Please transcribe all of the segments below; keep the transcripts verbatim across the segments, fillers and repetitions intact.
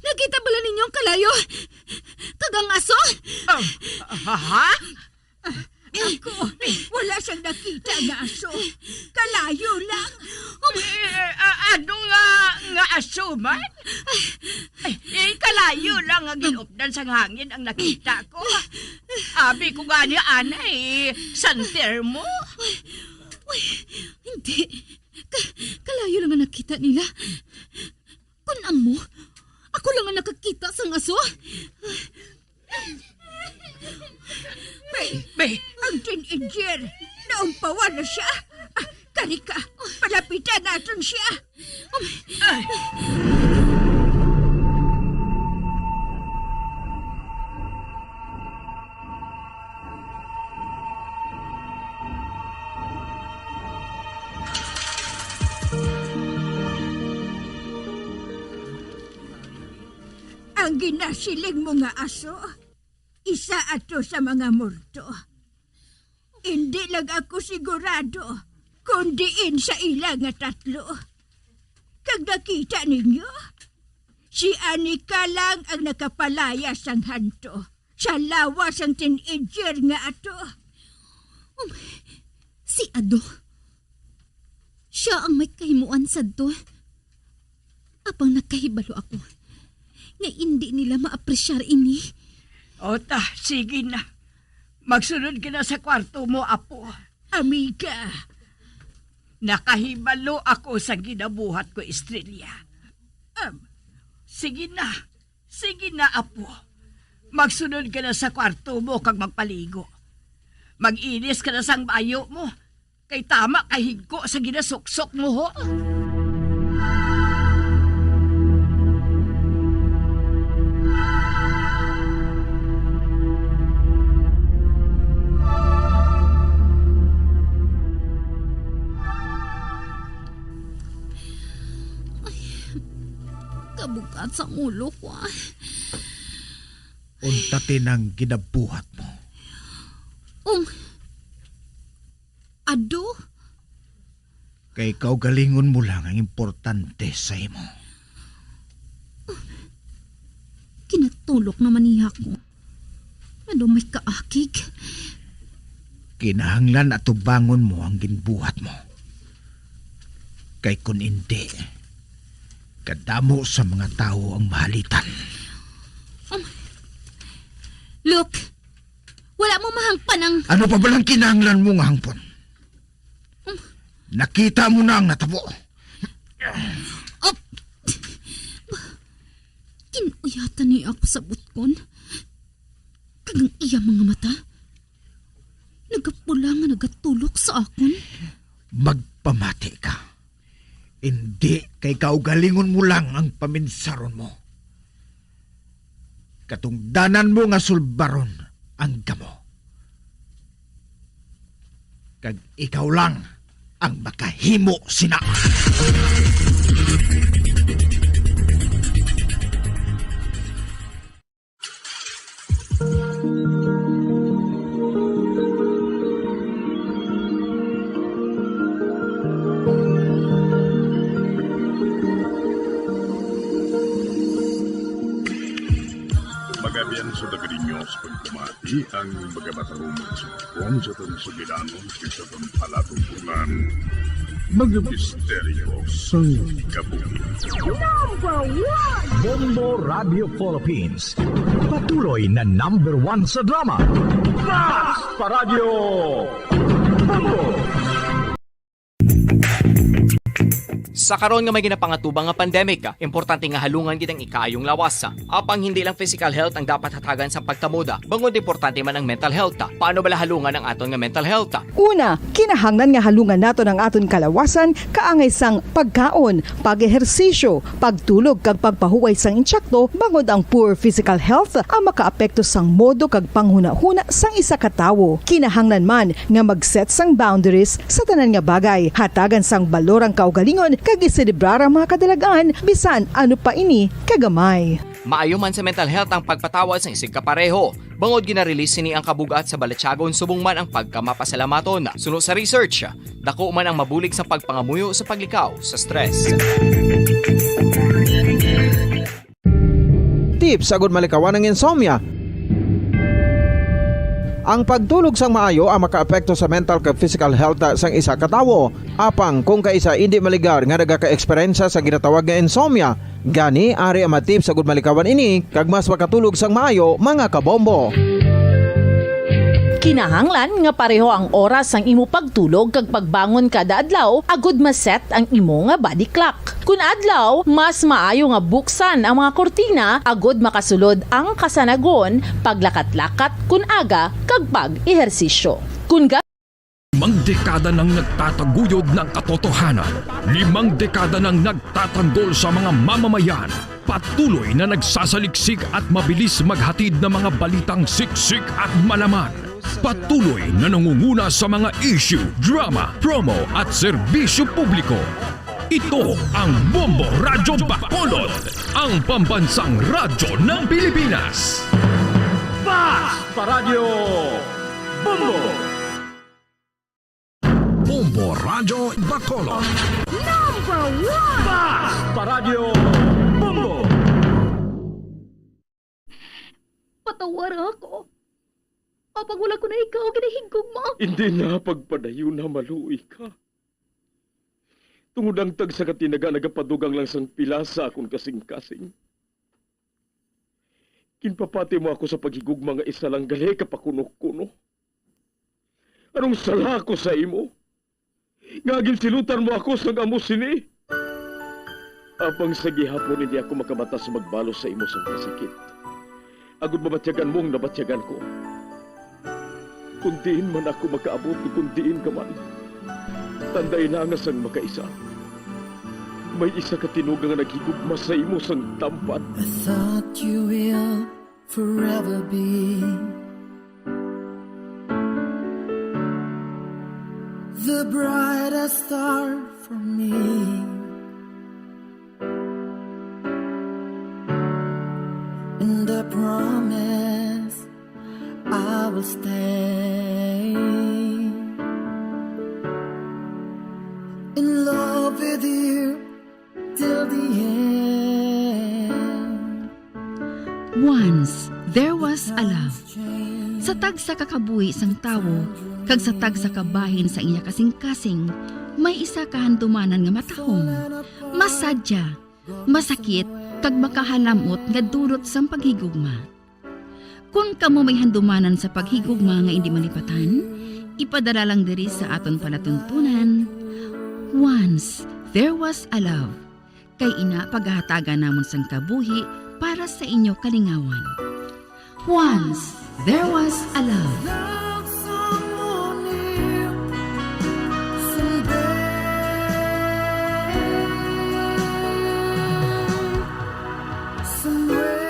Nakita bala ninyo ang kalayo? Kag ang aso? Ah, ha? Ha? Ako, wala siyang nakita nga aso. Kalayo lang. Eh, a-, ano nga, nga aso man? Eh, eh, kalayo lang nga ginupdan sang hangin ang nakita ko. Abi ko gani, anay, San Telmo. Uy, hindi. Ka-, kalayo lang ang nakita nila. Kun amo, ako lang ang nakakita sang aso. Bay, bay, ang teenager, naumpawan na siya. Ah, kari ka, palapitan naton siya. Ah. Ang ginasiling mo nga aso, isa ato sa mga multo. Indi lang ako sigurado kon diin sa ila nga tatlo. Kag nakita ninyo, si Anika lang ang nakapalayas sang hanto sa lawas sang teenager nga ato. Um, si Ado. Sia ang may kahimuan sadto. Apang nakahibalo ako nga indi nila maapresyar ini. O ta, sige na. Magsunod ka na sa kwarto mo, apo. Amiga, nakahibalo ako sa ginabuhat ko, Estrella. Um, sige na. Sige na, apo. Magsunod ka na sa kwarto mo kag magpaligo. Mag-inis ka na sang bayo mo. Kay tama ka higko sa ginasuksok mo, ho. Ay, kabugat sang ulo ko, ah. Unta ti nang ginabuhat mo? Um, Ado? Kay kaugalingon mo lang ang importante sa imo. Kinatulok naman niya ako. Ano may kaakig? Kinahanglan atubangon mo ang ginbuhat mo. Kay kun indi, kadamo sa mga tawo ang mahalitan. Um, look, wala mo mahangpan ang Ano pa balang kinahanglan mo nga hangpon? Um. Nakita mo na ang natabo. Op! Kinuyatan niya ako sa butkon. Kag ang iya mga mata, nagapula nga nagatulok sa akon. Magpamati ka. Indi kay kaugalingon mo lang ang paminsaron mo. Katungdanan mo nga sulbaron ang gamo. Kag ikaw lang ang makahimo sina. Magabian sa taga ninyo sa pagpamati ang mga matarong mga sumpong sa aton sugilanon kag sa aton palatumbonan. Mga misteryo sang kabuhi. Number one! Bombo Radio Philippines. Patuloy na number one sa drama. Basta Radyo Bombo! Sa karon nga may ginapangatubang nga pandemic, importante nga halungan gid ang ikaayong lawas. Apang hindi lang physical health ang dapat hatagan sa pagtamod, bangod importante man ang mental health. Paano bala halungan ang aton nga mental health? Una, kinahanglan nga halungan naton ang aton kalawasan kaangay sang pagkaon, pag-ehersisyo, pagtulog kag pagpahuway sang insakto, bangod ang poor physical health ang makaapekto sang modo kag panghunahuna sang isa ka tawo. Kinahanglan man nga mag-set sang boundaries sa tanan nga bagay, hatagan sang balor ang kaugalingon kag iselebrar ang mga kadalagan, bisan ano pa ini kagamay. Maayo man sa mental health ang pagpatawad sang isigkapareho, bangod gina-release sini ang kabug-at sa balatyagon subong man ang pagkamapasalamaton. Suno sa research, dako man ang mabulig sa pagpangamuyo sa paglikaw sa stress. tips agud malikawan ang insomnia. Ang pagtulog sang maayo ang makaapekto sa mental kag physical health sang isa ka tawo. Apang kung kaisa indi maligar nga nagaka-eksperyensya sa ginatawag nga insomnia, gani ari ang mga tips agud malikawan ini kag mas makatulog sang maayo, mga kabombo. Kinahanglan nga pareho ang oras sang imo pagtulog kag pagbangon kada adlaw agud ma-set ang imo nga body clock. Kun adlaw, mas maayo nga buksan ang mga kurtina agud makasulod ang kasanagon, paglakat-lakat kun aga, kag pag-ehersisyo. Kun ga- Limang dekada nang nagtataguyod ng katotohanan. Limang dekada nang nagtatanggol sa mga mamamayan. Patuloy na nagsasaliksik at mabilis maghatid ng mga balitang siksik at malaman. Patuloy na nangunguna sa mga issue, drama, promo at serbisyo publiko. Ito ang Bombo Radyo Bacolod, ang pambansang radyo ng Pilipinas. Fast Paradyo Bombo! Bombo Radyo Bacolod. Number one! Fast Paradyo Bombo! Patawara ako. Apang wala ko na ikaw ginahigugma. Hindi na pagpadayon na maluoy ka. Tungod ang tagsa ka tinaga nagapadugang lang sang pila sa akon kasing-kasing. Ginpapati mo ako sa paghigugma nga isa lang gali ka pakuno-kuno. Anong sala ko sa imo? Nga ginsilutan mo ako sang amo sini. Apang sa gihapon hindi ako makabatas magbalos sa imo sang kasakit, agud mabatyagan mo ang nabatyagan ko. Kun diin man ako makaabot, kun diin ka man, tandai na nga sang makaisa, may isa ka tinuga nga naghigugma sa imo sang tampad. I thought you will forever be the brightest star for me. And I promise I will stay in love with you till the end. Once, there was a love. Sa tagsa ka kabuhi sang tawo, kag sa tagsa ka bahin sa iya kasing-kasing, may isa ka handumanan nga matahom, masadya, masakit, kag makahalamot nga dulot sang paghigugma. Kon kamo may handumanan sa paghigugma nga indi malipatan, ipadala lang diri sa aton palatuntunan, Once There Was a Love. Kay ina, pagahatagan namon sang kabuhi para sa inyo kalingawan. Once There Was a Love. Love someone new someday. Somewhere.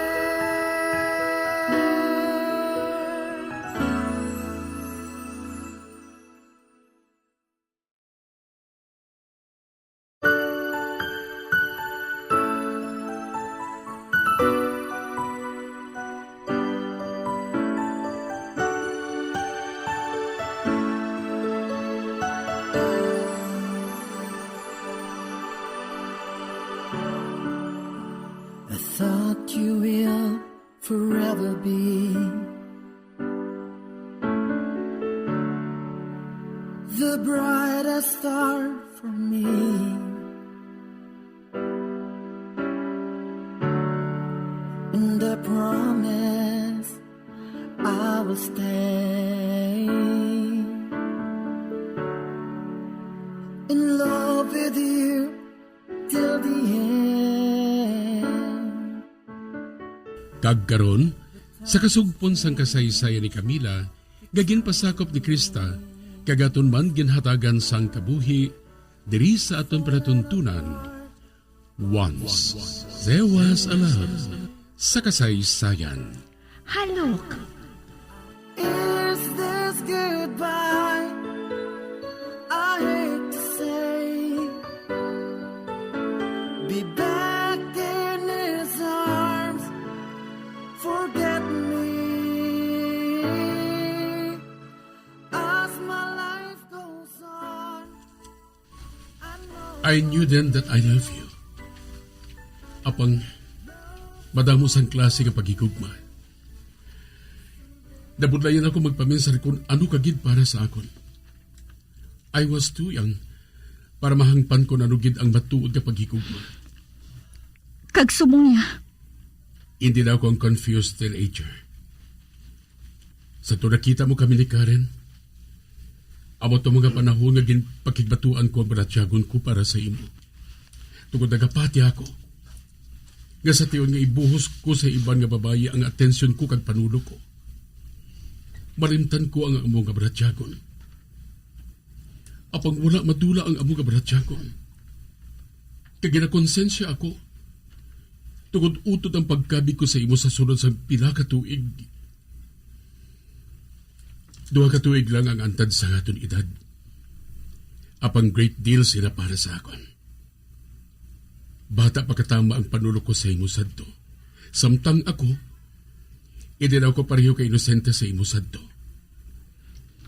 I thought you will forever be the brightest star for me. And I promise I will stay in love with you till the end. Kag karon, sa kasugpon sang kasaysayan ni Camila, nga ginpasakop ni Krista, kag aton man ginhatagan sang kabuhi, diri sa aton palatuntunan, Once There Was a Love, sa kasaysayan. Halok. Is this goodbye? I hate to say. Be back in his arms. Forget me as my life goes on. I knew then that I love you. Apang Madamo sang klase nga paghigugma. Nabudlayan ako magpaminsar kon ano ka gid para sa akon. I was too young para mahangpan kon ano gid ang matuod nga paghigugma. Kag subong niya. Hindi na ako ang confused teenager. Sa to nakita mo kami ni Karen, amo to mga panahon nga ginpakigbatuan ko ang balatyagon ko para sa imo. Tungod nagapati ako, nga sa tion nga ibuhos ko sa iban nga babayi ang atensyon ko kag panulok ko, malimtan ko ang amo nga balatyagon. Apang wala madula ang amo nga balatyagon. Kag ginakonsensya ako, tungod utod ang pagkabi ko sa imo sa sulod sang pila ka tuig. Duha ka tuig lang ang antad sa aton edad. Apang great deal sila para sa akon. Bata pa katama ang panulok ko sa imo sadto. Samtang ako, hindi na ako pareho ka inosente sa imo sadto.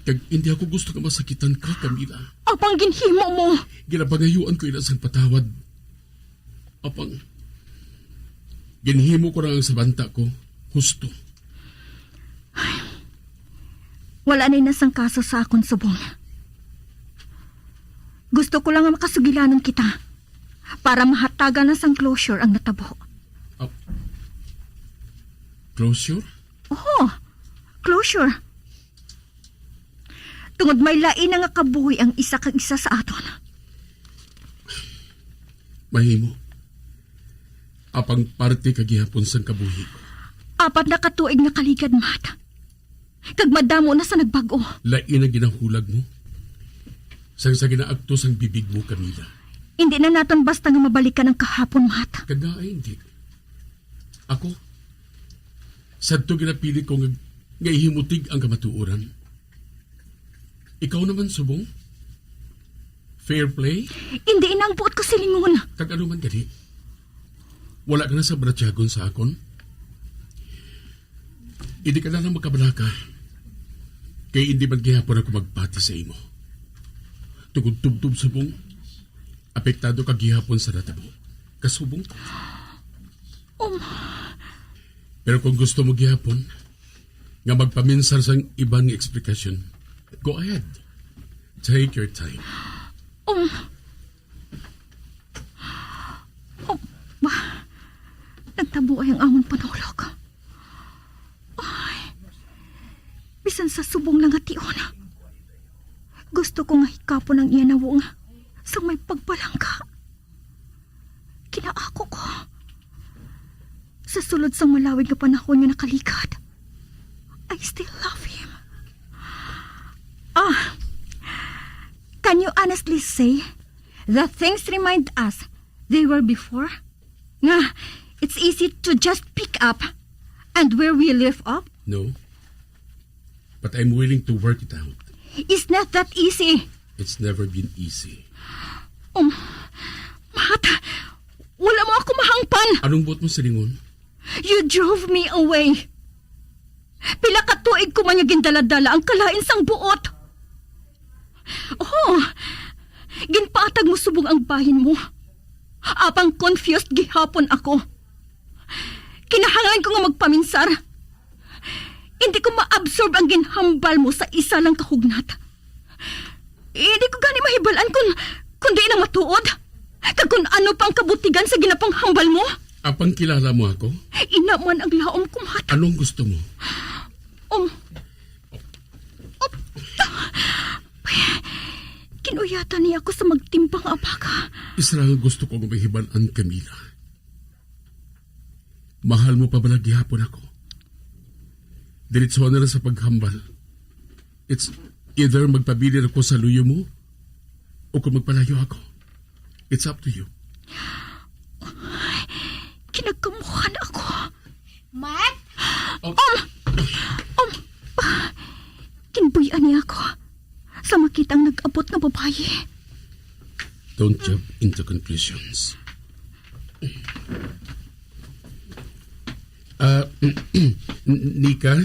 Kag hindi ako gusto nga masakitan ka, Camila. Apang ginhimo mo. Ginapangayuan ko ina sang patawad. Apang, ginhimo ko lang ang sa banta ko, husto. Wala na ina sang kaso sa akon subong. Gusto ko lang nga makasugilanon kita para mahatagan na sang closure ang natabo. Ah, closure? Oo, closure. Tungod may lain na nga kabuhi ang isa kag isa sa aton. Mahimo. Apang parte ka gihapon sang kabuhi ko. Apat na ka tuig nga kaligad, Matt. Kag madamo na sa nagbag-o. Lain ang ginahulag mo sang sa ginaakto sang bibig mo, Camila. Hindi na naton basta nga mabalikan ang kahapon, Matt. Kag nga ay hindi. Ako, sadto ginapili ko nga, nga ihimutig ang kamatuoran. Ikaw naman, subong? Fair play? Hindi ina ang buot ko silingon. Kag ano man gani? Wala ka na sa balatyagon sa akon? Hindi ka na lang magkabalaka. Kay hindi man gihapon ako magpati sa imo. Tungod tubtob subong, apektado ka gihapon sa natabo. Kasubong ko. Um. Pero kung gusto mo gihapon nga magpaminsar sang iban nga eksplikasyon, go ahead. Take your time. Um. Um. Ba, nagtabuay ang amon panulok. Ay, bisan sa subong lang nga tion, gusto ko nga hikapon ang iya nawong sang may pagpalangga. Kinaako ko. Sa sulod sang malawig nga panahon nga nakaligad, I still love him. Ah, can you honestly say that things remind us they were before? Nga, it's easy to just pick up and where we left off? No. But I'm willing to work it out. It's not that easy. It's never been easy. Um, Matt, wala mo ako mahangpan. Anong buot mo silingon? You drove me away. Pila ka tuig ko man nga gindaladala ang kalain sang buot. Oh, ginpatag mo subong ang bahin mo. Apang confused gihapon ako. Kinahanglan ko nga magpaminsar. Hindi ko ma-absorb ang ginhambal mo sa isa lang ka hugnat. Hindi ko gani mahibal-an kung, kung diin ang matuod, kag kung ano pa ang kabutigan sa ginapanghambal mo. Apang kilala mo ako? Ina man ang laom ko, Matt. Anong gusto mo? Um, um, kinuyatan niya ako sa magtimbang nga abaga. Isa lang ang gusto ko nga mahibal-an, Camila. Mahal mo pa bala gihapon ako? Diretso na lang sa paghambal. It's either magpabilin ako sa luyo mo o kung magpalayo ako. It's up to you. Kinagkamuhan ako. Matt? Oh. Um! Um! Kinbuy-an niya ako sa makita ang nag-abot nga babayi. Don't jump into conclusions. Ah, Nika?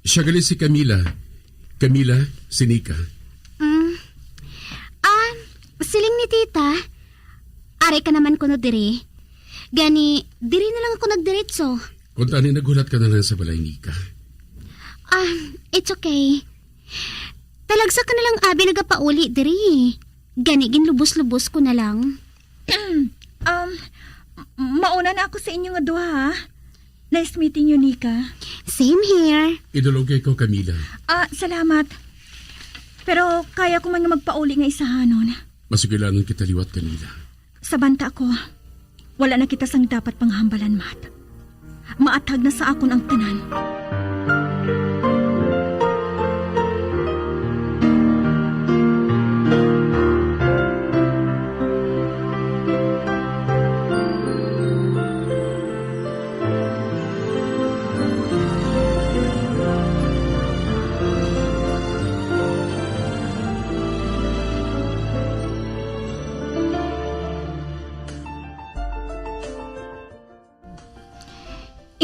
Siya gali si Camila. Camila, si Nika. Mm. Ah, siling ni Tita, ari ka naman kuno diri. Gani, diri na lang ako nagdiretso. Kung tani, naghulat ka na lang sa balay, Nika. Ah, it's okay. Talagsa ka na lang, abi, nagapauli diri. Gani, ginlubos-lubos ko na lang. Um, mauna na ako sa inyo nga duha, ha? Nice meeting you, Nika. Same here. Idulogay ko, Camila. Ah, salamat. Pero kaya ko man nga magpauli nga isahanon. Masugilanon kita liwat, Camila. Sa banta ko, wala na kita sang dapat panghambalan, Mat. Maathag na sa akon ang tanan.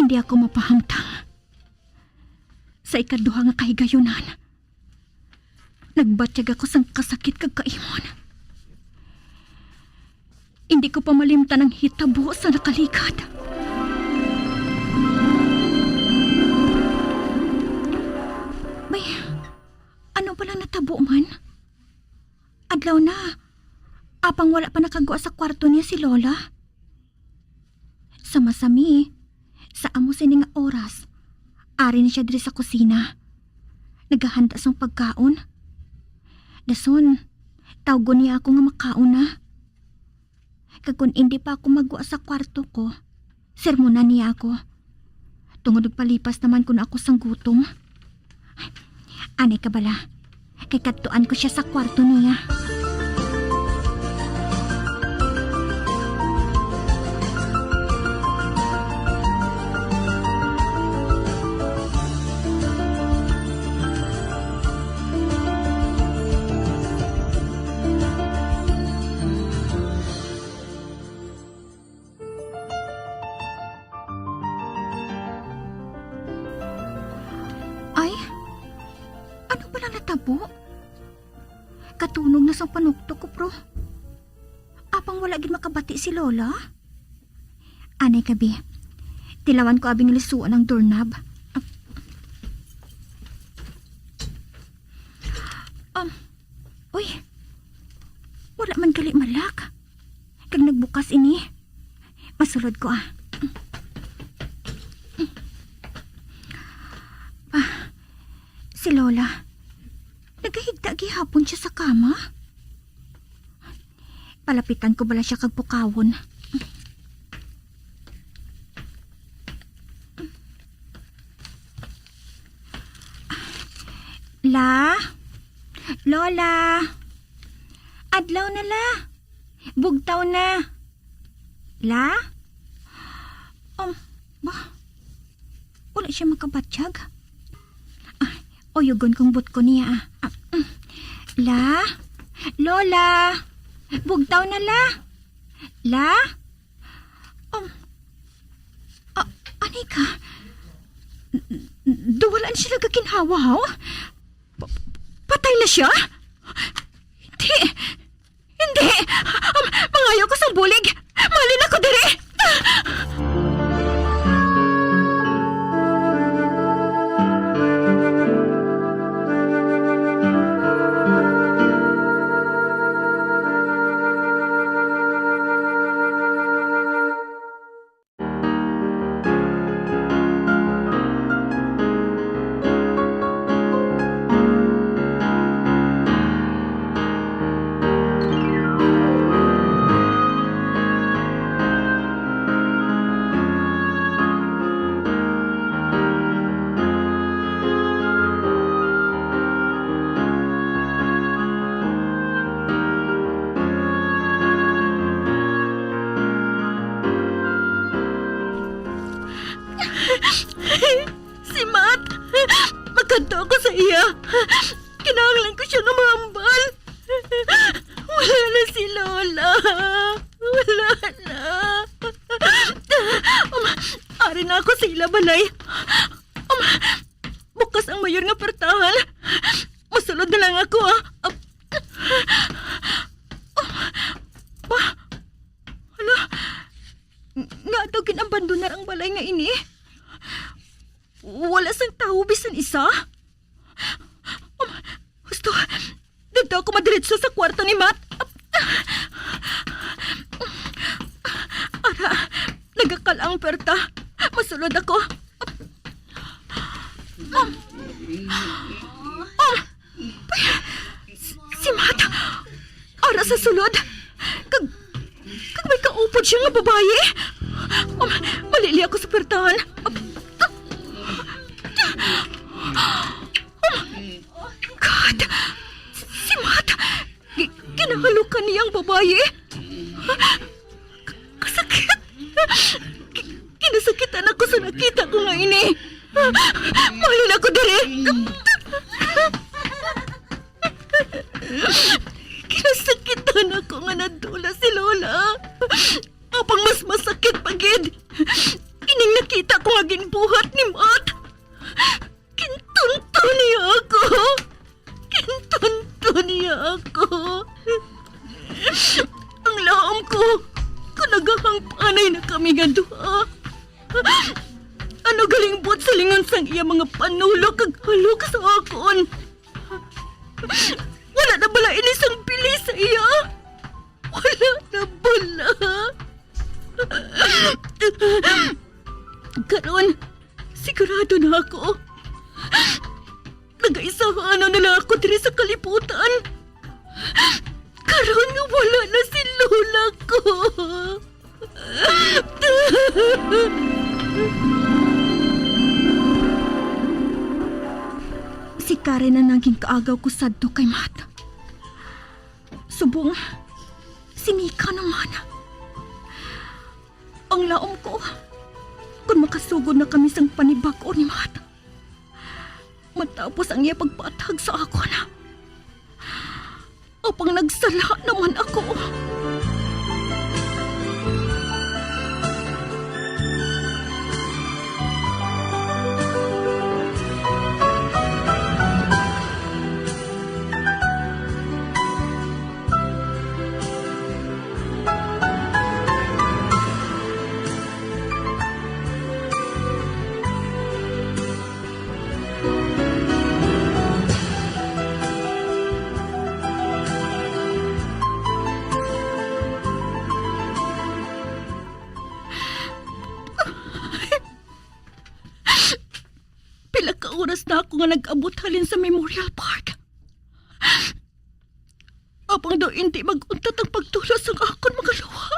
Indi ako mapahamtang. Sa ikaduha nga kahigayunan, nagbatyag ako sang kasakit kag kaimon. Indi ko pa malimtan ang hitabo sa nakaligad. Bay, ano bala natabo man? Adlaw na, apang wala pa nakagwa sa kwarto niya si Lola. Sa masami, sa amo sini nga oras, ari na siya diri sa kusina. Naghahanda sang pagkaon. Dason, tawgon niya ako nga makaon na. Kag kon indi pa ako magwa sa kwarto ko, sermonan niya ako. Tungod nagpalipas naman kuno ako sang gutom. Anay ka bala, kay kadtuan ko sia sa kwarto niya. Ay, ano ba lang natabo? Katunog na sang panuktok ko, pro. Apang wala gid makabati si Lola? Anay ka, bi. Tilawan ko abi nga lisuon ang doorknob. Um, uy, wala man gali malak. Kag nagbukas ini. Masulod ko, ah. Ah, si Lola. Nagahigda gihapon siya sa kama. Palapitan ko bala sia kag pukawon. La? Lola? Adlaw na, La. Bugtaw na. La? Um, ba? Wala siya makabatyag. Ah, uyugon kong butko niya, ah. Ah, mm. La? Lola? Bugtaw na, La? La? Um, ah, ani ka? Duwalan sila gaginhawa, ha? Pa-, patay na siya? Hindi! Hindi! Um, mangayo ko sang bulig! Malin ako diri! Si Matt! Makadto ako sa iya! Kinahanglan ko siya nga mahambal! Wala na si Lola! Wala na! Um, ari na ako sa ila balay! Um, bukas ang mayor nga portahan! Masulod na lang ako, ah! Um, um, hala! Nga daw ginabandonar ang balay nga ini? Wala sang tawo bisan isa? Um, husto, didto ako madiretso sa kwarto ni Matt. Ara, nagakal ang perta. Masulod ako. Um, um, Si Matt, ara sa sulod. Kag, kag may kaupod siya nga babayi. Um, malili ako sa pertahan. Um, God, si Matt, gi-, ginahalokan niya ang babayi. Kasakit. Gi-, ginasakitan ako sa nakita ko nga ini. Mahalin ako diri. Kinasakitan ako nga nadula si Lola. Apang mas masakit pa gid ining nakita ko nga ginbuhat ni Matt. Gintunto niya ako. Gintunto niya ako. Ang laom ko, kung nagahangpanay na kami nga duha. Ano galing buot silingon sang iya mga panulok kag halok sa akon? Wala na bala ini sang bili sa iya? Wala na bala? Karon, sigurado na ako. Nagaisahanon na lang ako diri sa kalibutan. Karon nga wala na si lola ko. Si Karen ang naging kaagaw ko sadto kay Matt. Subong, si Mika naman. Ang laom ko, kung makasugod na kami sang panibag-o ni Matt, matapos ang iya pagpatag sa akon. Apang nagsala naman ako. Pila ka oras na ako nga nag-abot halin sa Memorial Park. Apang daw indi mag-untat ang pagtulo sang akon mga luha.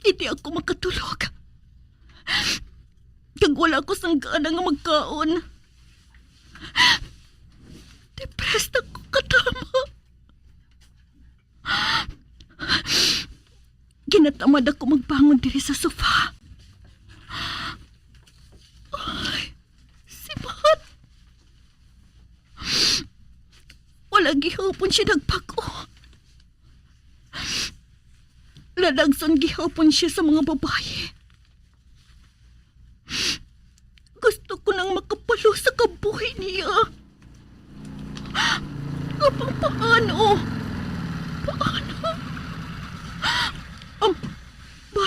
Indi ako makatulog. Kag wala ko sang gana nga magkaon. Depressed ako katama. Ginatamad ako magbangon diri sa sofa. Ay, si Matt. Wala gihapon siya nagbag-o. Lalagson gihapon siya sa mga babayi. Gusto ko nang makapalo sa kabuhi niya. Nga pa-, paano? Paano? Um, ba,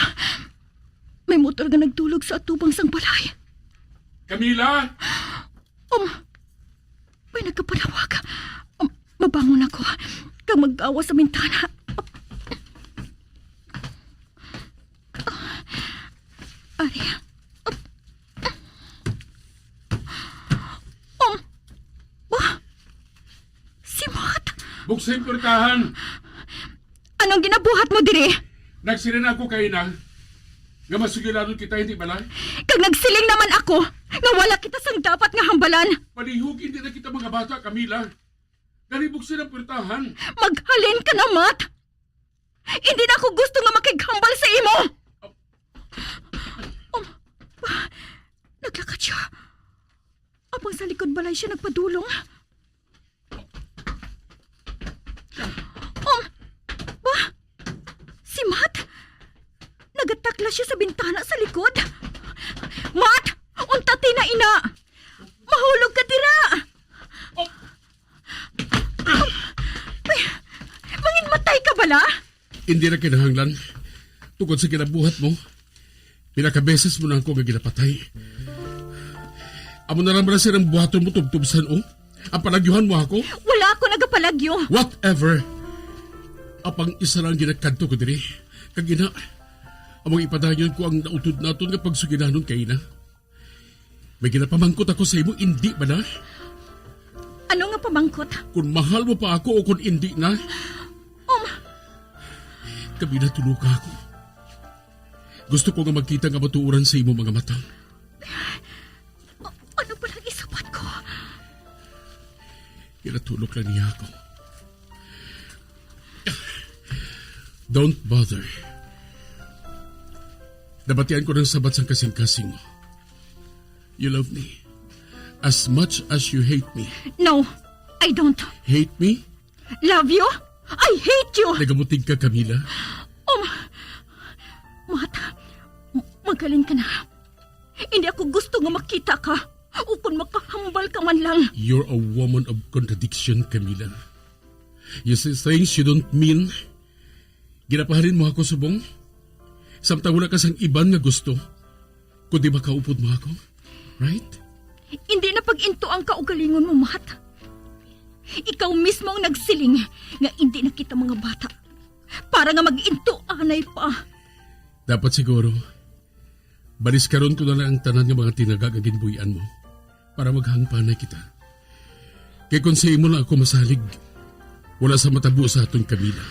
may motor nga nagdulog sa atubang sang balay. Camila! Um, may nagkapanawag. Um, mabangon ako. Kag mag-awa sa bintana. Ari. Um, ba? Si Matt? Buksan ang portahan. Anong ginabuhat mo diri? Nagsiling ako kay ina nga masugilanon kita, hindi bala? Kag nagsiling naman ako nga wala kita sang dapat nga hambalan. Palihog, hindi na kita mga bata, Camila. Dali, buksan ang portahan. Maghalin ka na, Matt! Hindi na ako gusto nga makighambal sa imo! Um, ba, naglakad siya. Apang sa likod balay siya nagpadulong. Um, ba, si Matt? Nagataklas siya sa bintana sa likod. Matt! Untati na ina! Mahulog ka dira! Ay, manginmatay ka bala? Hindi na kinahanglan. Tungod sa ginabuhat mo, pila ka beses mo na ako nga ginapatay. Amo na lang ba sirang buhaton mo tubtob san-o? Ang palagyuhan mo ako? Wala ako nagapalagyo. Whatever. Apang isa lang ginakadto ko diri. Kag ina, among ipadayon ko ang nautod naton nga pagsugilanon kay ina. May ginapamangkot ako sa imo, indi bala? Ano nga pamangkot? Kung mahal mo pa ako o kung indi na? Um. Kami na, tulo ka ako. Gusto ko nga magkita nga matuoran sa imo mga mata. A-, ano pala ang isupat ko? Ginatulok lang niya ako. Don't bother. Nabatian ko ng sabat sang kasing-kasing mo. You love me as much as you hate me. No, I don't. Hate me? Love you? I hate you! Nagamuting ka, Camila. Um, Matt, m-, maghalin ka na. Hindi ako gusto nga makita ka o kung makahambal ka man lang. You're a woman of contradiction, Camila. You say things you don't mean. Ginapahalin mo ako subong, samtang wala ka sang iban nga gusto, kundi makaupod mo ako. Right? Hindi na pag-into ang kaugalingon mo, Matt. Ikaw mismo ang nagsiling nga hindi na kita mga bata para nga mag-into anay pa. Dapat siguro, baliskaron ko na lang ang tanan nga mga tinaga nga ginbuy-an mo para maghangpanay kita. Kay kung sa imo lang ako masalig, wala sa matabo sa aton, Camila.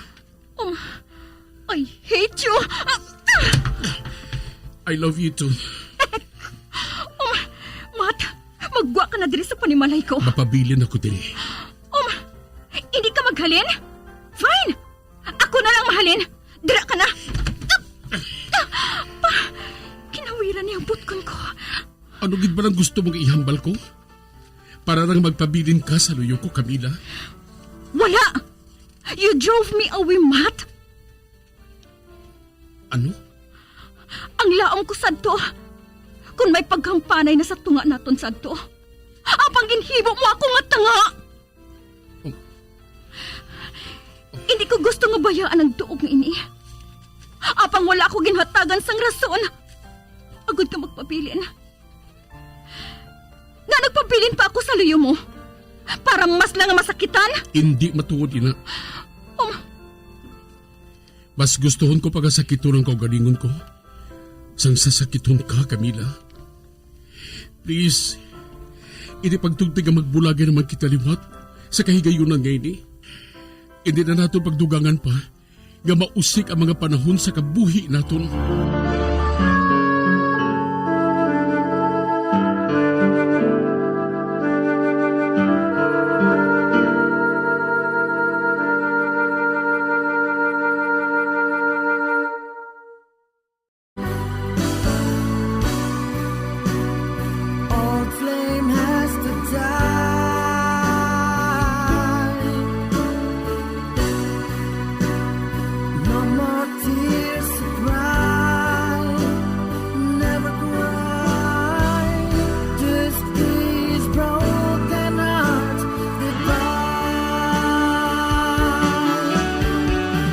Um, I hate you! I love you too. Um, Matt, maggwa ka na diri sa panimalay ko. Mapabilin ako diri. Um, hindi ka maghalin? Fine! Ako na lang mahalin. Dira ka na. Pa, kinawiran niya ang butkon ko. Ano gid ba lang gusto mong ihambal ko? Para lang magpabilin ka sa luyo ko, Camila? Wala! You drove me away, Matt. Ano? Ang laom ko sadto, kung may paghampanay na sa tunga naton sadto. Apang ginhimo mo ako nga tanga! Oh. Hindi ko gusto nga bayaan ang duog nga ini. Apang wala ako ginhatagan sang rason agud nga magpabilin. Nga nagpabilin pa ako sa luyo mo para mas lang nga masakitan? Hindi matuod ina. Um, Mas gustuhon ko pa nga sakiton ang kaugalingon ko sang sasakithon ka, Camila. Please, hindi pagtugti nga magbulagay naman kita liwat sa kahigayunan nga ini. Hindi na nato pagdugangan pa nga mausik ang mga panahon sa kabuhi naton. Old flame has to die. No more tears to cry. Never cry. This is broken heart. Goodbye.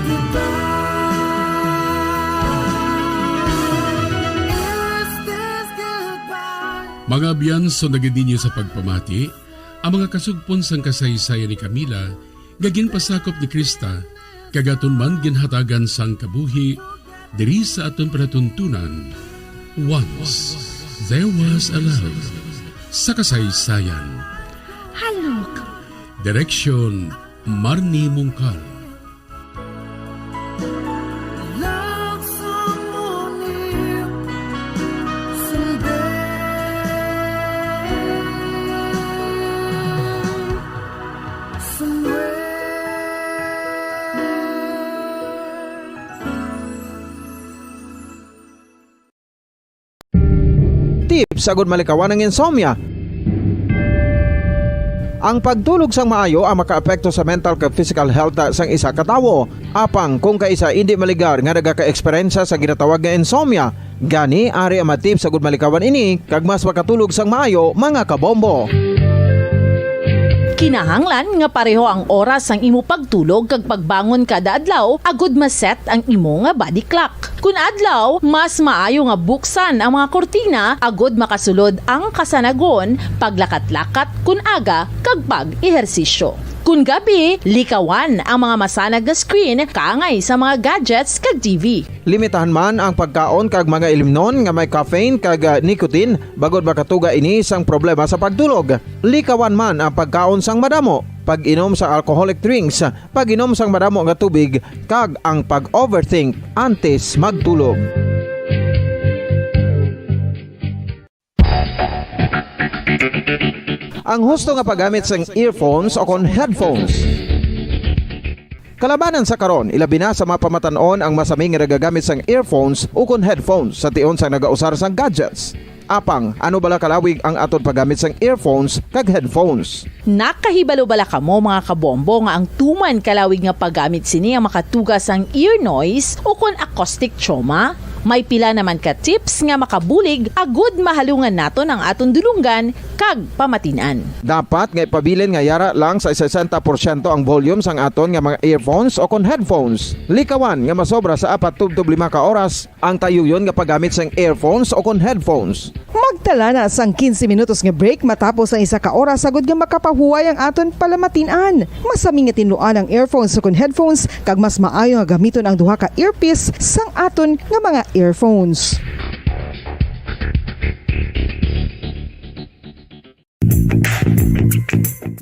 Goodbye. Is this goodbye? Mga abyan, sundagid ninyo sa pagpamati ang mga kasugpon sang kasaysayan ni Camila nga ginpasakop ni Krista, kag aton man ginhatagan sang kabuhi diri sa aton palatuntunan. Once There Was a Love, sa kasaysayan. Halok. Direksyon, Marnie Mungkal. Tips agud malikawan ang insomnia. Ang pagtulog sang maayo ang makaapekto sa mental kag physical health sang isa ka tawo. Apang kung kaisa indi maligar nga nagaka-eksperyensya sa ginatawag nga insomnia, gani ari ang mga tips agud malikawan ini kag mas makatulog sang maayo, mga kabombo. Kinahanglan nga pareho ang oras sang imo pagtulog kag pagbangon kada adlaw agud ma-set ang imo nga body clock. Kun adlaw, mas maayo nga buksan ang mga kurtina agud makasulod ang kasanagon, paglakat-lakat kun aga, kag pag-ehersisyo. Kun gabi, likawan ang mga masanag nga screen kaangay sa mga gadgets kag T V. Limitahan man ang pagkaon kag mga ilimnon nga may caffeine kag, ah, nicotine, bangod makatuga ini sang problema sa pagtulog. Likawan man ang pagkaon sang madamo, pag-inom sang alcoholic drinks, pag-inom sang madamo nga tubig, kag ang pag-overthink antes magtulog. Ang husto nga paggamit sang earphones o kon headphones. Kalabanan sa karon, ilabi na sa mapamatan-on ang masami nga nagagamit sang earphones ukon headphones sa tion sang nagausar sang gadgets. Apang, ano bala kalawig ang aton paggamit sang earphones kag headphones? Nakahibalo bala kamo, mga kabombo, nga ang tuman kalawig nga paggamit sini ang makatuga sang ear noise ukon acoustic trauma? May pila naman ka tips nga makabulig agud mahalungan naton ang aton dulonggan kag pamatin-an. Dapat nga ipabilin nga yara lang sa sesenta porsyento ang volume sang aton nga mga earphones o kon headphones. Likawan nga masobra sa apat tubtob lima ka oras ang tayuyon nga paggamit sang earphones o kon headphones. Magtala na sang quince minutos nga break matapos ang isa ka oras, agud nga makapahuway ang aton palamatin-an. Masami nga tinluan ang earphones o kon headphones, kag mas maayo nga gamiton ang duha ka earpiece sang aton nga mga earphones.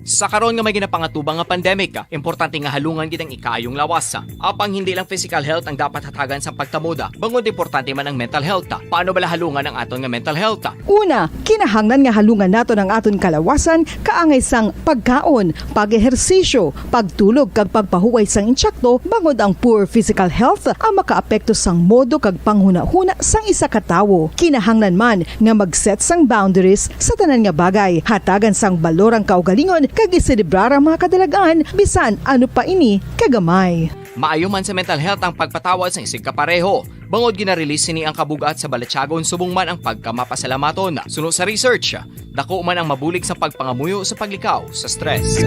Sa karon nga may ginapangatubang nga pandemic, importante nga halungan gid ang ikaayong lawas. Apang hindi lang physical health ang dapat hatagan sa pagtamod, bangod importante man ang mental health. Paano bala halungan ang aton nga mental health? Una, kinahanglan nga halungan naton ang aton kalawasan kaangay sang pagkaon, pag-ehersisyo, pagtulog kag pagpahuway sang insakto, bangod ang poor physical health ang makaapekto sang modo kag panghunahuna sang isa ka tawo. Kinahanglan man nga mag-set sang boundaries sa tanan nga bagay, hatagan sang balor ang kaugalingon kag iselebrar ang mga kadalagan, bisan ano pa ini kagamay. Maayo man sa mental health ang pagpatawad sang isigkapareho, bangod gina-release sini ang kabug-at sa balatyagon subong man ang pagkamapasalamaton. Suno sa research, dako man ang mabulig sa pagpangamuyo sa paglikaw sa stress.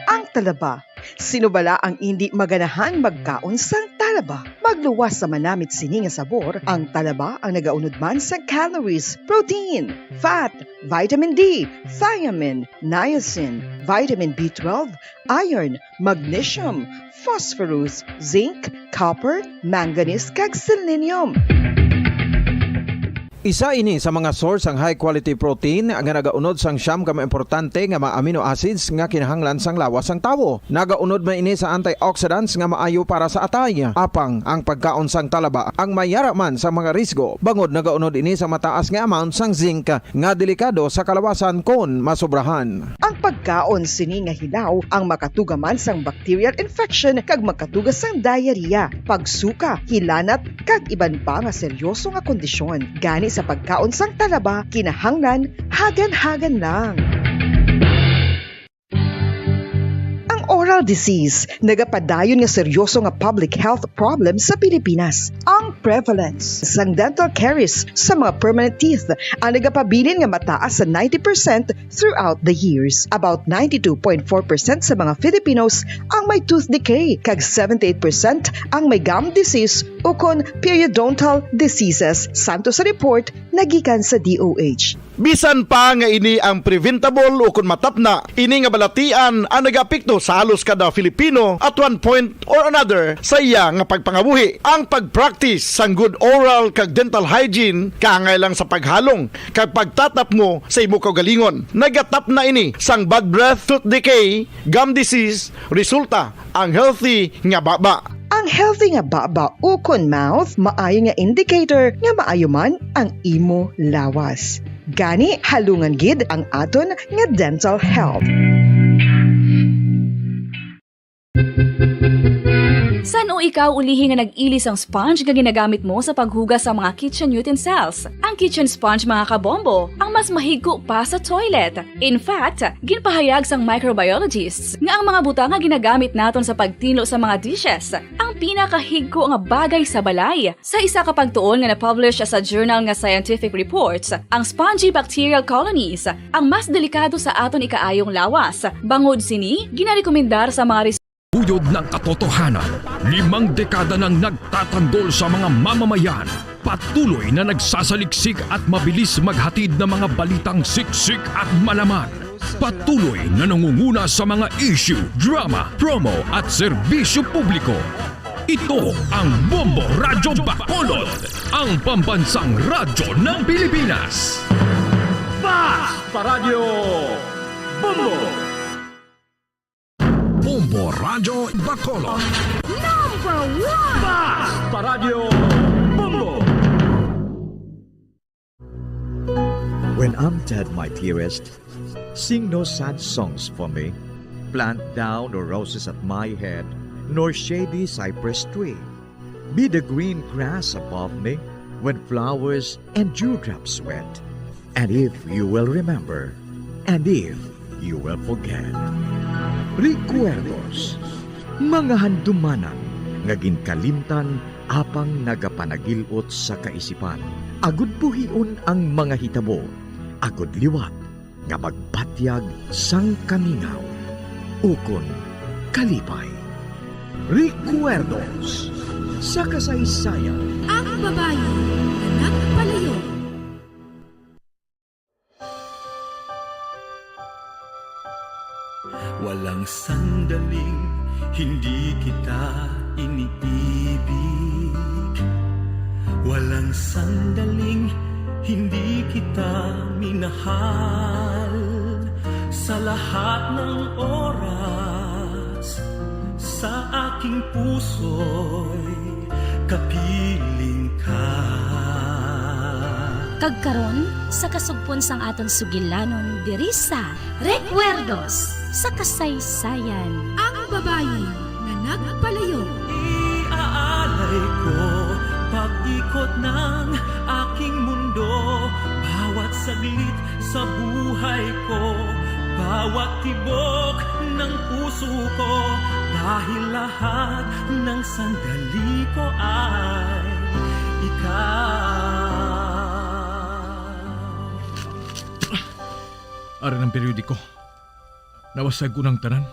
Ang talaba. Sino bala ang indi maganahan magkaon sang talaba? Magluwas sa manamit sini nga sabor, ang talaba ang nagaunod man sa calories, protein, fat, vitamin D, thiamine, niacin, vitamin B twelve, iron, magnesium, phosphorus, zinc, copper, manganese, kag selenium. Isa ini sa mga source sang high quality protein nga nagaunod sang siyam ka mga importante nga mga amino acids nga kinahanglan sang lawas sang tawo. Nagaunod man ini sa antioxidants nga maayo para sa atay. Apang ang pagkaon sang talaba ang may yara man sa mga risgo, bangod nagaunod ini sa mataas nga amount sang zinc nga delikado sa kalawasan kon masobrahan. Ang pagkaon sini nga hilaw ang makatuga man sang bacterial infection kag makatuga sang diarrhea, pagsuka, hilanat, kag iban pa nga seryoso nga kondisyon. Gani sa pagkaon sang talaba, kinahanglan hagan-hagan lang. Ang oral disease nagapadayon nga seryoso nga public health problem sa Pilipinas. Ang prevalence sang dental caries sa mga permanent teeth ang nagapabilin nga mataas sa ninety percent throughout the years. About ninety-two point four percent sa mga Filipinos ang may tooth decay, kag seventy-eight percent ang may gum disease ukon periodontal diseases, santo sa report nga gikan sa D O H. Bisan pa nga ini ang preventable ukon matapna, ini nga balatian ang nagaapekto sa halos kada Filipino at one point or another sa iya nga pagpangabuhi. Ang pag-practice sang good oral kag dental hygiene kaangay lang sa paghalong kag pagtatapngo sa imo kaugalingon. Nagatapna ini sang bad breath, tooth decay, gum disease, resulta ang healthy nga baba. Ang healthy nga baba ukon mouth maayo nga indicator nga maayo man ang imo lawas. Gani, halungan gid ang aton nga dental health. San Ikaw ulihi nga nag-ili sang sponge nga ginagamit mo sa paghugas sa mga kitchen utensils. Ang kitchen sponge, mga kabombo, ang mas mahigko pa sa toilet. In fact, ginpahayag sang microbiologists nga ang mga butang nga ginagamit naton sa pagtinlo sa mga dishes ang pinakahigko nga bagay sa balay. Sa isa ka pagtuon nga na-publish sa journal nga Scientific Reports, ang spongy bacterial colonies ang mas delikado sa aton ikaayong lawas. Bangod sini, ginarekomendar sa mga Buyod ng katotohanan, limang dekada nang nagtatanggol sa mga mamamayan. Patuloy na nagsasaliksik at mabilis maghatid ng mga balitang siksik at malaman. Patuloy na nangunguna sa mga issue, drama, promo at serbisyo publiko. Ito ang Bombo Radyo Bacolod, ang pambansang radyo ng Pilipinas. Basta Radyo Bombo! Bombo Radyo Bacolod. Number one! Basta Radyo Bombo! When I'm dead, my dearest, sing no sad songs for me. Plant thou no roses at my head, nor shady cypress tree. Be the green grass above me when flowers and dewdrops wet. And if you will remember, and if you will forget. Recuerdos, mga handumanan nga ginkalimtan apang nagapanagil-ot sa kaisipan. Agud buhion ang mga hitabo, agud liwat nga magbatyag sang kamingaw ukon kalipay. Recuerdos sa kasaysayan. Ang babayi nga nagpalayo. Walang sandaling hindi kita iniibig. Walang sandaling hindi kita minahal. Sa lahat ng oras, sa aking puso'y kapiling ka. Kag karon, sa kasugpon sang aton sugilanon diri sa Recuerdos sa Kasaysayan. Ang babayi nga nagpalayo. Iaalay ko pag-ikot ng aking mundo, bawat saglit sa buhay ko, bawat tibok ng puso ko, dahil lahat ng sandali ko ay ikaw. Ari ang periodiko. Nawasag ko ng tanan.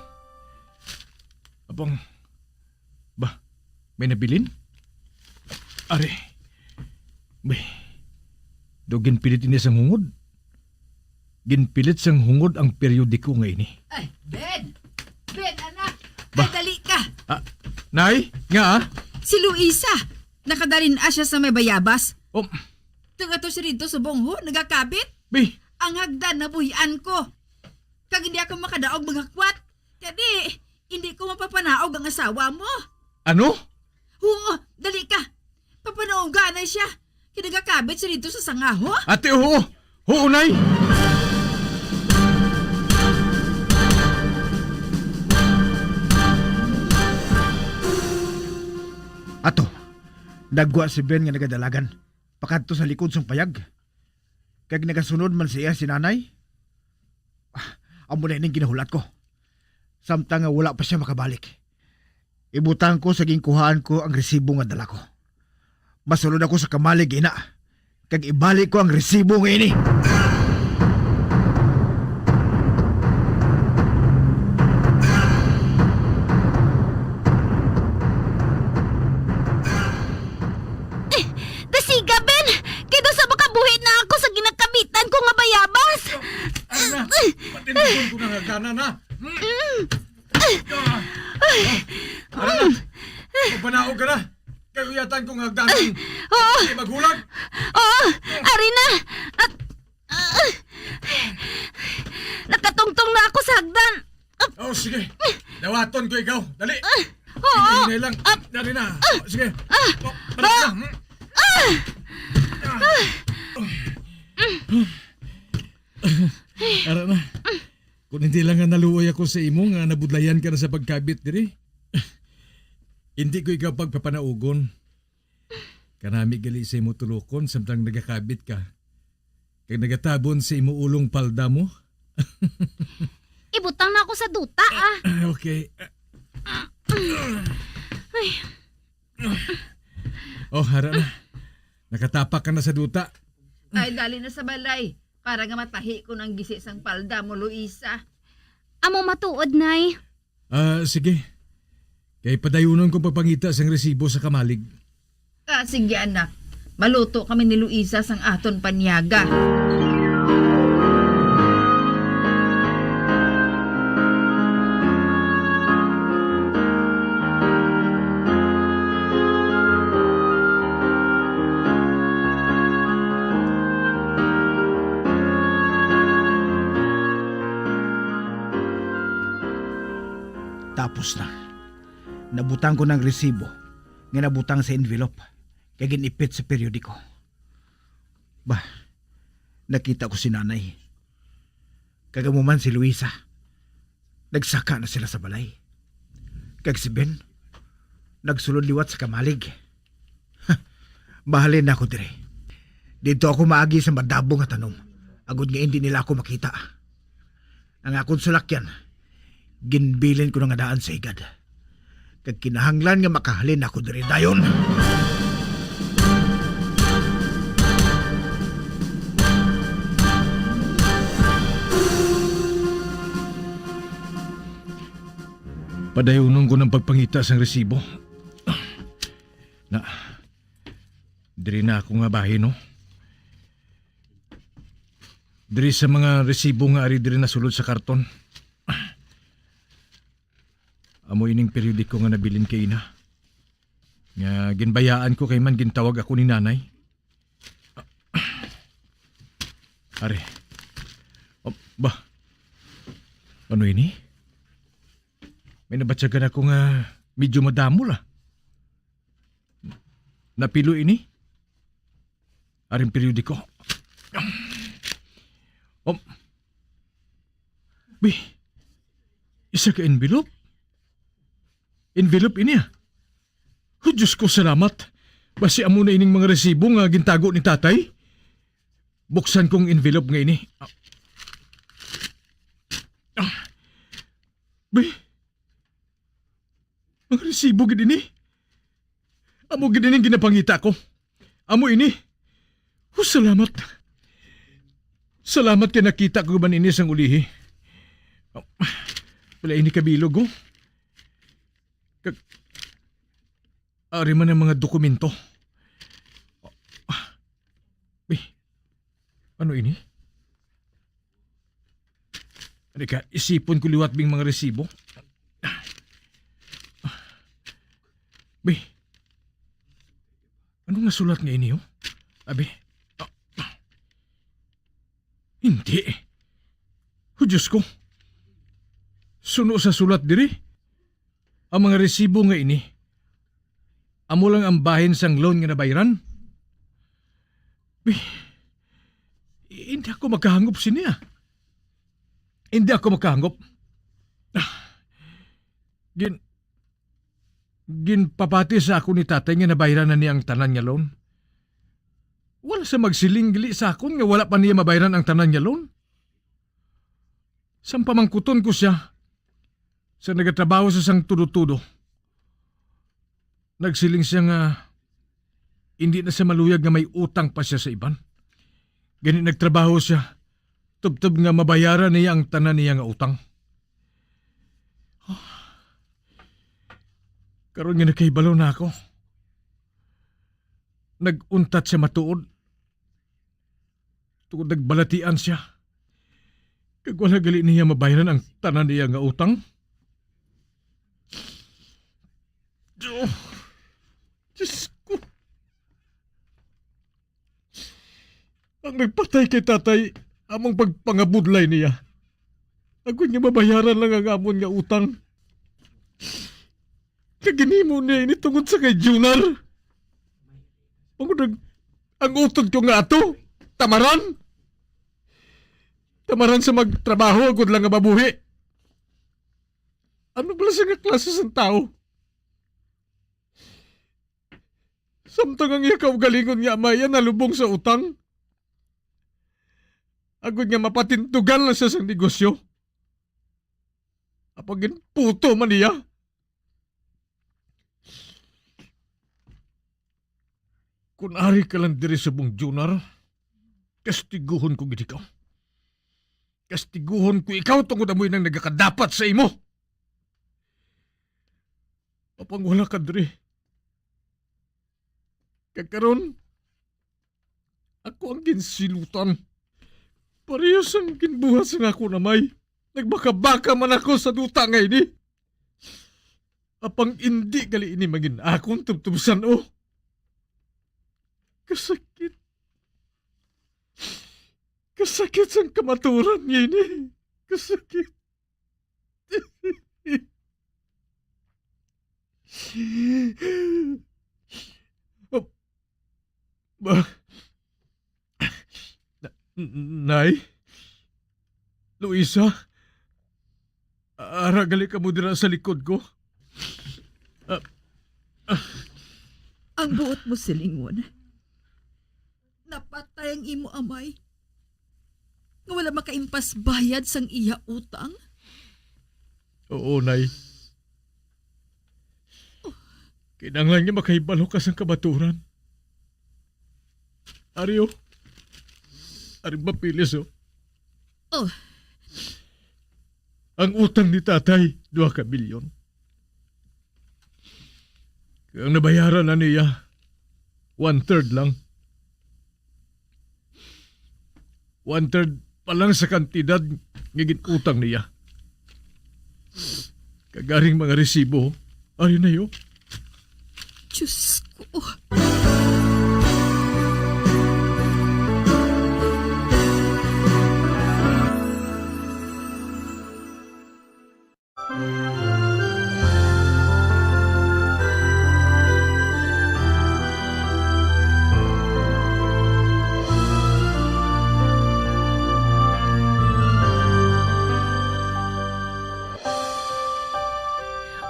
Apang, ba, may nabilin? Are, bay, do ginpilit ini sang hungod. Ginpilit sang hungod ang periodiko nga ini. Ay, Ben! Ben, anak! Ba? Ay, dali ka! Ah, nay, nga, ah? Si Luisa, nakadalin siya sa may bayabas. Oh. Taga to siya dito sa bungho, nagakabit. Bi? Ang hagdan nabuhian ko. Kag hindi ako makadaog maghakwat. Kadi, hindi ko mapapanaog ang asawa mo. Ano? Oo, dali ka. Papanaoga na siya. Kinagakabit siya dito sa sangaho. Ate, oo. Oo, nay. Ato, nagwa si Ben nga nagadalagan pakadto sa likod sang payag. Kag nagasunod man sa iya si nanay. Ah, amo na ining ginahulat ko. Samtang nga wala pa siya makabalik, ibutang ko sa ginkuhaan ko ang resibo nga dala ko. Masulod ako sa kamalig ina, kag ibalik ko ang resibo nga ini. Dasiga, Ben! Kay daw sa makabuhi na ako sa ginakabitan ko nga bayabas! Ano na? Patindon ko na nga gana na! Ano na? Magpanaog ka na! Kay uyatan ko nga gana! Oo! Kay maghulag! Oo! Ari na! At, ah, nakatungtong na ako sa hagdan! Oh, sige. Dawaton ko ikaw. Dali. Oo. Hinay lang. Ap- Dali na. Oh, sige. Oh, dali na. Ara na. Kung hindi lang nga naluoy ako sa imo nga nabudlayan ka na sa pagkabit diri. Hindi ko ikaw pagpapanaugon. Kanami gali sa imo tulokon samtang nagakabit ka. Kag nagatabon sa imo ulong palda mo. Ibutang na ako sa duta, ah. Okay. Ay, Oh, hara na. Nakatapak ka na sa duta. Ay, dali na sa balay. Para nga matahi ko ng gisi sang palda mo, Luisa. Amo matuod, Nay. Ah, sige. Kay padayunon ko pagpangita sang resibo sa kamalig. Ah, sige, anak. Maluto kami ni Luisa sang aton panyaga. Tapos na. Nabutang ko ng resibo nga nabutang sa envelope kag ginipit sa periodiko. Bah, nakita ko si Nanay. Kag amo man si Luisa. Nagsaka na sila sa balay. Kag si Ben, nagsulod liwat sa kamalig. Mahalin na ako diri. Dito ako maagi sa madabo nga tanom, agod nga hindi nila ako makita. Ang akon salakyan, ginbilin ko na nga daan sa higad. Kag kinahanglan nga makahalin ako diri dayon. Padayunon ko ng pagpangita sang resibo. Na, diri na ako nga bahin, no? Diri sa mga resibo nga ari diri nasulod sa karton. Amo ining periodiko nga nabilin kay ina. Nga ginbayaan ko kay man gintawag ako ni nanay. Are. Oh, ba? Ano ini? May nabatyagan ako nga medyo madamo la. Napilo ini? Aring periodiko. Um, bi, isa ka envelope? Envelope ini, ah. Oh, Diyos ko, salamat. Basi amo na ining mga resibo nga gintago ni tatay. Buksan kong envelope nga ini. Ah. Ah. Bi, mga resibo gid ini. Amo gid ining ginapangita ko. Amo ini. Oh, salamat. Salamat kay nakita ko man ini sang ulihi. Wala ini kabilog, oh. Kag, ari man ang mga dokumento. Bi, ano ini? Ano ka, isipon ko liwat bing mga resibo. Bi, ano nga sulat nga ini, oh? Abi, ah, hindi. Oh, Diyos ko. Suno sa sulat diri, ang mga resibo nga ini, amo lang ang bahin sang loan nga nabayran. Bi, hindi ako makahangop sini, ah. Hindi ako makahangop. Ah, gin-, ginpapati sa ako ni tatay nga nabayran na niya ang tanan nga loan. Wala sa magsiling gali sa akon nga wala pa niya mabayran ang tanan nga loan. Sang pamangkuton ko siya, sa nagatrabaho sa sang tudo-tudo, nagsiling siya nga hindi na siya maluyag nga may utang pa siya sa iban. Gani nagtrabaho siya, tubtob nga mabayaran niya ang tanan niya nga utang. Karon nga nakahibalo na ako, nag-untat siya matuod. Tungod nagbalatian siya. Kag wala gali niya mabayran ang tanan niya nga utang. Diyo-, Diyos ko. Ang nagpatay kay tatay, among pagpangabudlay niya. Agod nga mabayaran lang ang amon nga utang. Kag ginhimo niya ini tungod sa kay Junar. Tungod ang, ang utod ko nga ato, tamaran. Tamaran sa magtrabaho, agod lang nga mabuhi. Ano bala sa nga klase sang tao? Samtang ang iya kaugalingon nga amay iya nalubong sa utang, agod nga mapatindugan lang siya sang negosyo. Apang ginputo man niya. Kun ari ka lang diri subong, Junar, kastiguhon ko gid ikaw. Kastiguhon ko ikaw tungod amoy nang nagakadapat sa imo. Apang wala ka diri. Kag karon, ako ang ginsilutan. Pareho sang ginbuhat sang akon amay. Nagbakabaka man ako sa duta nga ini. Apang indi gali ini mangin akon tubtubsan, oh. Kasakit. Kasakit sang kamaturan nga ini. Kasakit. Ba, na, Nay? Luisa? Ara gali kamo dira sa likod ko. Ah, ah. Ang buot mo silingon, napatay ang imo amay, nga wala makaimpas bayad sang iya utang? Oo, Nay. Kinahanglan nga makahibalo ka sang kamaturan. Ari, oh. Ari, papeles, oh. Oh. Ang utang ni tatay, dua ka milyon. Kag ang nabayaran na niya, one-third lang. One-third pa lang sa kantidad nga gin-utang niya. Kag aring mga resibo, ari na, oh. Diyos ko.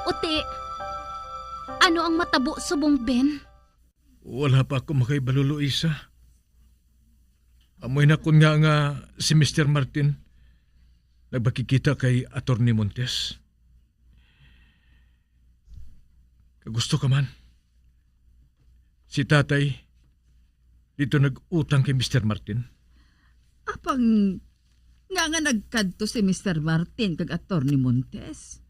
Uti, ano ang matabo subong, Ben? Wala pa ako makahibalo, Luisa. Amoy na kun nga, nga si Mister Martin nagpakigkita kay Attorney Montes. Kag gusto ka man, si tatay dito nag-utang kay Mister Martin. Apang nga nga nagkadto si Mister Martin kag Attorney Montes?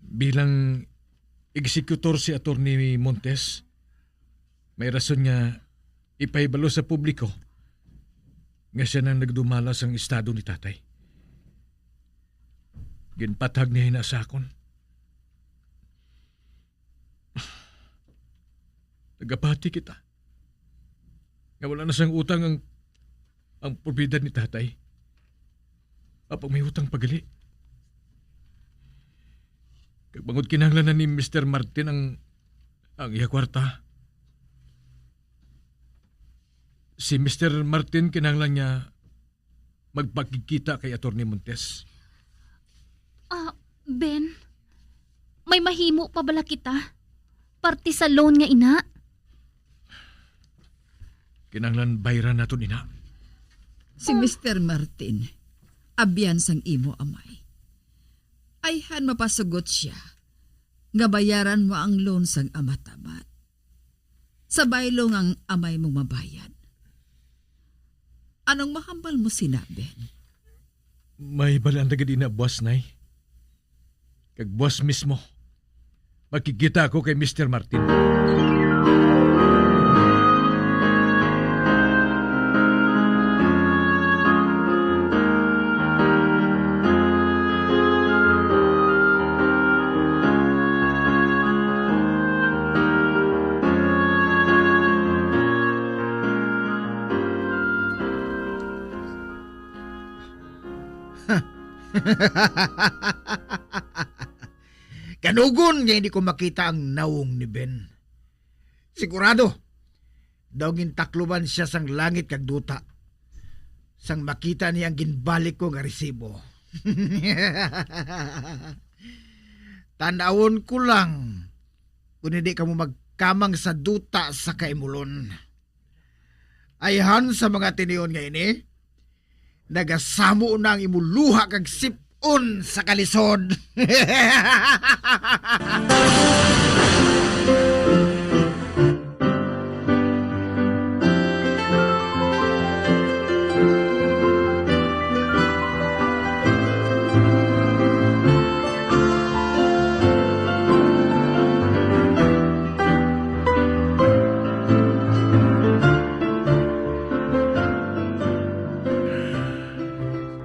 Bilang executor si Attorney Montes, may rason nga ipahibalo sa publiko nga siya nang nagdumala sang estado ni tatay. Ginpathag niya hina sa akon. Nagapati kita nga wala na sang utang ang, ang propiedad ni tatay. Apang may utang pa gali. Kag bangod kinahanglan na ni Mister Martin ang, ang iya kwarta, si Mister Martin kinahanglan niya magpakigkita kay Attorney Montes. Ah, Ben, may mahimo pa bala kita? Parte sa loan nga ina? Kinahanglan bayran naton ina. Si Mister Martin, abyan sang imo amay. Ayhan mapasugot sia nga bayaran mo ang loan sang amatamat. Sa baylo nga ang amay mong mabayad. Anong mahambal mo sina, Ben? May balaan na gid ina, buwas, Nay. Kag buwas mismo, makigkita ako kay Mister Martin. Kanugon nga hindi ko makita ang nawong ni Ben. Sigurado, daw gintakluban sia sang langit kag duta sang makita niya ang ginbalik ko nga resibo. Tan-awon ko lang kung hindi kamo mag-, kamang sa duta sa kaimulon. Ayhan sa mga tinion nga ini, nagasamo na ang imo luha kag sip-on sa kalisod.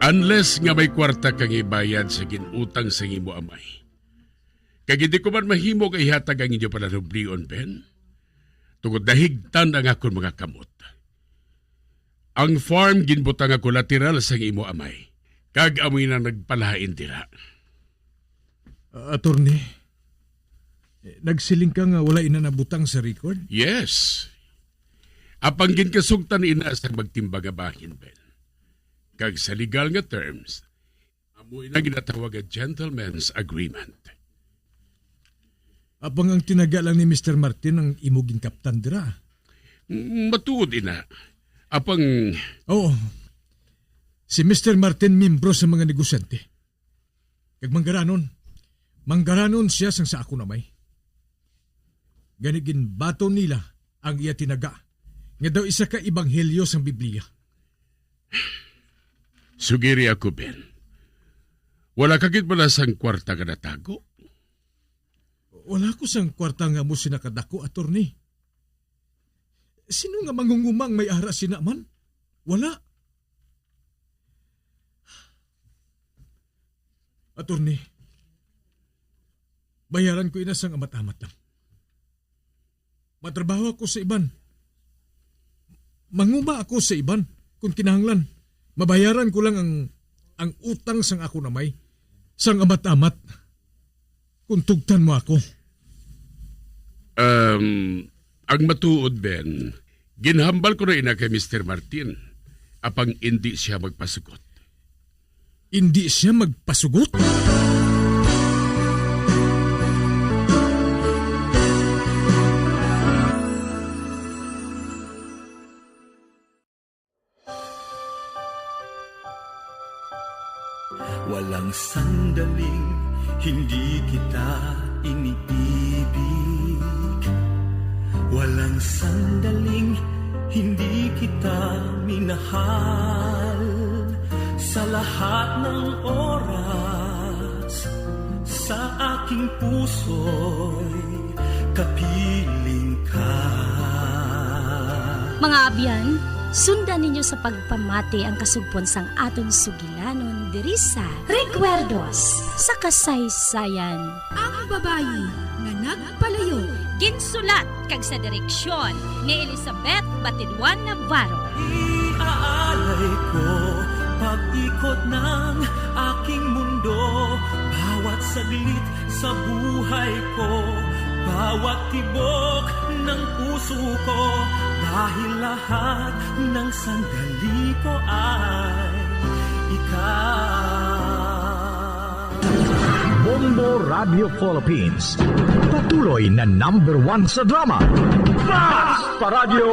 Unless nga may kwarta kang ibayad sa ginutang sang imo amay, kag hindi ko man mahimo nga ihatag ang inyo pananublion, Ben, tungod nahigtan ang akon mga kamot. Ang farm ginbutang nga kolateral sang imo amay, kag amo na nagpalain dira. Ah, attorney, eh, nagsiling ka nga wala ina nabutang sa record? Yes. Apang ginkasugtan ina sa magtimbang nga bahin, Ben. Kag sa legal nga terms, amo ina ginatawag nga gentleman's agreement. Apang ang tinaga lang ni Mister Martin ang imo ginkaptan dira. Mm, matuod ina. Apang Oo. Si Mister Martin miyembro sa mga negosyante. Kag manggaranon, manggaranon sia sang sa akon amay. Gani ginbaton nila ang iya tinaga, nga daw isa ka ebanghelyo sang Biblia. Sugiri ako, Ben. Wala ka gid bala sang kwarta nga natago? Wala ko sang kwarta nga amo sina kadako, attorney. Sino nga mangunguma ang may ara sina man? Wala. Attorney, bayaran ko ina sang amat-amat lang. Matrabaho ako sa iban. Manguma ako sa iban. Kung kinahanglan, mabayaran ko lang ang, ang utang sang akon amay, sang amat-amat. Kung tugtan mo ako. Um, ang matuod, Ben, ginhambal ko na ina kay Mister Martin, apang indi siya magpasugot. Indi siya magpasugot? Walang sandaling hindi kita inibibig. Walang sandaling hindi kita minahal. Sa lahat ng oras, sa aking puso'y kapiling ka. Mga abyan, sundan ninyo sa pagpamati ang kasugpon sang aton sugilanon diri sa Recuerdos sa Kasaysayan. Ang babayi nga nagpalayo. Ginsulat kag sa direksyon ni Elizabeth Batiduan Navarro. Iaalay ko pag-ikot ng aking mundo, bawat saglit sa buhay ko, bawat tibok ng puso ko, dahil lahat ng sandali ko ay ikaw. Bombo Radio Philippines, patuloy na number one sa drama. Basta Radyo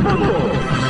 Bombo!